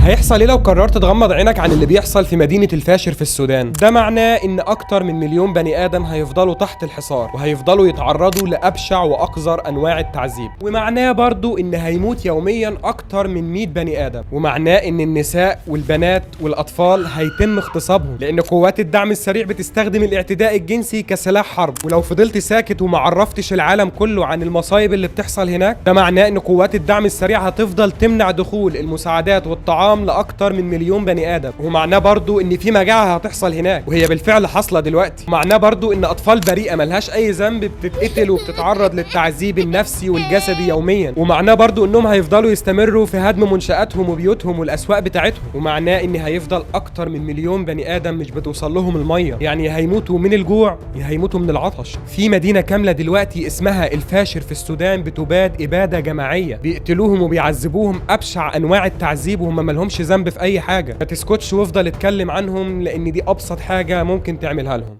هيحصل ايه لو قررت تغمض عينك عن اللي بيحصل في مدينة الفاشر في السودان؟ ده معناه ان اكتر من مليون بني ادم هيفضلوا تحت الحصار وهيفضلوا يتعرضوا لابشع واقذر انواع التعذيب، ومعناه برضو ان هيموت يوميا اكتر من 100 بني ادم، ومعناه ان النساء والبنات والاطفال هيتم اغتصابهم، لان قوات الدعم السريع بتستخدم الاعتداء الجنسي كسلاح حرب. ولو فضلت ساكت وما عرفتش العالم كله عن المصايب اللي بتحصل هناك، ده معناه ان قوات الدعم السريع هتفضل تمنع دخول المساعدات والطعام لاكتر من مليون بني ادم، ومعناه برضو ان في مجاعة هتحصل هناك وهي بالفعل حاصله دلوقتي، ومعناه برضو ان اطفال بريئة ملهاش اي ذنب بتتقتل وبتتعرض للتعذيب النفسي والجسدي يوميا، ومعناه برضو انهم هيفضلوا يستمروا في هدم منشاتهم وبيوتهم والاسواق بتاعتهم، ومعناه ان هيفضل اكتر من مليون بني ادم مش بتوصل لهم المية، يعني هيموتوا من الجوع يا هيموتوا من العطش. في مدينة كاملة دلوقتي اسمها الفاشر في السودان بتباد ابادة جماعية، بيقتلوهم وبيعذبوهم ابشع انواع التعذيب وهم مالهمش ذنب في اي حاجة. ما تسكتش وافضل اتكلم عنهم، لان دي ابسط حاجة ممكن تعملها لهم.